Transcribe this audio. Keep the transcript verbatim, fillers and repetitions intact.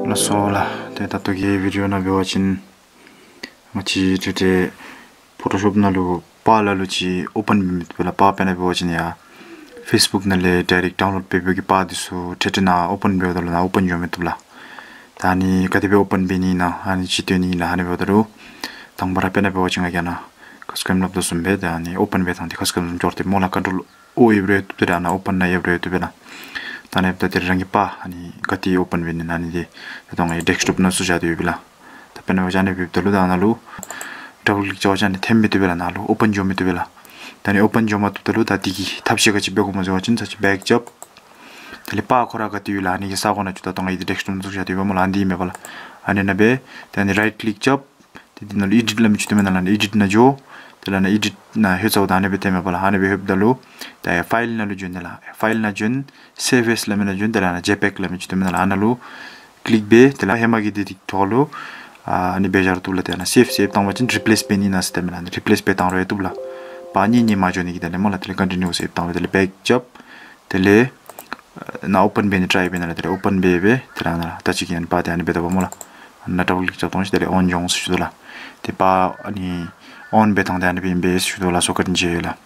ལགས་སོ་ལགས། ཏེ་ད་ལྟོ་གི་བི་ཌིའོ་ནང་འབད་བ་ཅིན་ང་བཅས་ཏེ་ཏེ་ཕོ་ཊོ་ཤོབ་ནང་ལུ་པར་ལ་ལུ་ཅིག་ཨོ་པཱན་འབད་མི་བཏུབ་པས་ལགས། པར་དཔེར་ན་འབད་བ་ཅིན་ཡར་ཕེསི་བུཀ་ནང་ལས་ཌའི་རེཀཊ་ཌའུན་ལོཌ་འབད་བའི་གི་པར་འདི་ཚུ་ཏེ་ཏེ་ནཱ་ཨོ་པཱན་འབདཝ་ད་ལུ་ནཱ་ཨོ་པཱན་འགྱོ་མི་བཏུབ་ལགས། ད་ཨ་ནི་ག་དེ་སྦེ་ཨོ་པཱན་འབད་ནི་ཨིན་ན་ཨ་ནི་ཅིག་སྟོན་ནི་ཨིན་ལགས། ཨ་ནི་འབདཝ་ད་ལུ་དང་པ་ར་དཔེར་ན་འབད་བ་ཅིན་ང་གིས་ནཱ་ཁ་སི་ཀམ་སླབ་དོ་བཟུམ་སྦེ་ད་ཨ་ནི་ཨོ་པཱན་འབད་ཐངས་འདི་ཁ་སི་ཀམ་བཟུམ་འགྱོ་སྟེ་སྨོ་ལགས། ཀོན་ཊོལ་ཨོ་ཨེབ་ར་ཡང་བཏུབ། ཏེ་ད་ནཱ་ཨོ་པཱན་ནཱ་ཨེབ་ར་ཡང་བཏུབ་པས་ལགས། ད་ཨ་ནི་འབདཝ་ད་ཏེ་རང་གི་པར་ཨ་ནི་ག་ཏེ་ཨོ་པཱན་འབད་ནི་ཨིན་ན་ཨ་ནི་འདི་ད་ལྟོ་ང་གིས་ཌེསྐ་ཊོབ་ནང་བཙུགས་བཞག་སྟེ་ཡོད་པས་ལགས། ད་དཔེར་ན་འབད་བ་ཅིན་ཨ་ནི་འབདཝ་ད་ལུ་ད་ནཱ་ལུ་ཌབ་བཱལ་ཀླིཀ་རྐྱབ་པ་ཅིན་ཨ་ནི་འཐོན་མི་བཏུབ་པས་ལགས། ནཱ་ལུ་ཨོ་པཱན་འགྱོ་མི་བཏུབ་པས་ལགས། ད་ཨ་ནི་ཨོ་པཱན་འགྱོ་མ་བཏུབ་ད་ལུ་ད་འདི་གི་ཐབས་ཤེས་ག་ཅི་འབད་དགོཔ་སྨོ་ཟེར་བ་ཅིན་ཚར་གཅིག་བེཀ་རྐྱབ། དེ་ལས་པར་ཁོ་ར་ག་ཏེ་ཡོད་ལགས་ཨ་ནི་གི་ས་གོ་ནང་བཙུགས། ད་ལྟོ་ང་གིས་འདི་ཌེསྐ་ཊོབ་ནང་བཙུགས་བཞག་སྟེ་ཡོད་པས་སྨོ་ལགས། ཨ་ནི་འདི་ཨིན་མས་པ་ལགས། ཨ་ནི་ནང་སྦེ་ཏེ་ཨ་ནི་རའིཊ་ཀླིཀ་རྐྱབ། ཏེ་འདི་ནང་ལུ་ཨེ་ཌིཊ་སླབ་མི་ཅིག་སྟོནམ་མས་ལགས། ཨ་ནཱ་ཨེ་ཌིཊ་ནང་འགྱོ། དེ་ལས་ཨ་ནཱ་ཨེ་ཌིཊ་ནང་ལྷོད་ཚརཝ་ད་ཨ་ནི་སྦེ་ལྷོདཔ་ད་ལུ་ད་ཕའིལ་ནང་ལུ་འགྱོ་ནི་ལགས། ཕའིལ་ནང་འགྱོ། སེབ་ཨེསི་སླབ་མི་ནང་འགྱོ། དེ་ལས་ཨ་ནཱ་ཇེ་པེག་སླབ་མི་ཅིག་སྟོནམ་མས་ལགས། ཨ་ནཱ་ལུ་ཀླིཀ་འབད། དེ་ལས་ཧེ་མ་གི་འདི་འདི་ཐོག་ལུ་ཨ་ནི་འབད་བཞག་རུང་བཏུབ་ལགས། ཏེ་ཨ་ནཱ་སེབ་སེབ་བཏང་བ་ཅིན་རི་པི་ལེསི་འབད་ནི་ཨིན་ན་ཟེར་སྟོནམ་མས་ལགས། ཨ་ནི་རི་པི་ལེསི་འབད་བཏང་རུང་ཡང་བཏུབ་ལགས། པར་གཉིས་གཉིས་མ་འགྱོ་ནི་གི་དོན་ལས་སྨོ་ལགས། དེ་ལས་ཀོན་ཊི་ནིའུ་ཟེར་བཏང་སྦེ་དེ་ལས་བེཀ་རྐྱབ། དེ་ལས་ནཱ་ཨོ་པཱན་འབད་ནི་ཊ་རའི་འབད་ནི་ལགས། དེ་ལས་ཨོ་པཱན་འབད་འབད་དེ་ལས་ནཱ་ད་ཅི་གི་ཨ་ནི་པར་འདི་ཨ་ནི་འབད་དོ་བ་སྨོ་ལགས། ནཱ་ཌབ་བཱལ་ཀླིཀ་རྐྱབ་བཏང་ཞིནམ་དེ་ལས་ཨོན་འགྱོ་འོང་ཟེར་ཞུ་དོ་ལགས། ཏེ་པར་ཨ་ནི་ཨོན་འབད་ཐངས་འདི་ཨ་ནི་སྦེ་ཨིན་པས་ཟེར་ཞུ་དོ་ལགས། སོ་ཀཊ་ཇེ་ཨེ་ལགས།